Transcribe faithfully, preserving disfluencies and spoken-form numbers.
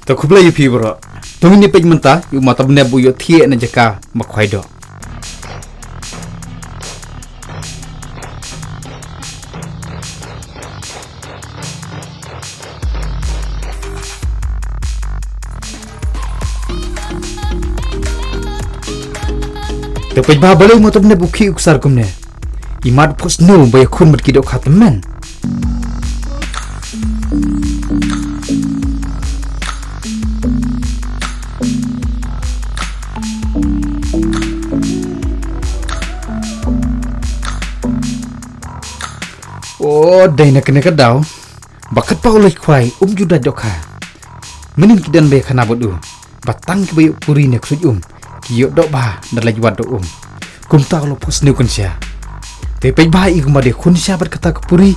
To khublei ïa phi baroh. To ngin ïa peit mynta ïa u Matabnep ba u ïoh thiah na jaka ba khwai doh. Te peit bha balei u Matabnep u khih u ksar kumne. Imat phohsniew ba ïakhun bad ki dohkha tymmen. O dei na kane ka daw ba katba u leit khwai um ju dait dohkha. Mynnin ki don ba ïakhana bad u ba tang kiba ïoh puri ne ksuid um ki ïoh doh bha da leit wad doh um. Kumta u la phohsniew kynsha. Te peit bha i kumba dei khun sha bad kata ka puri.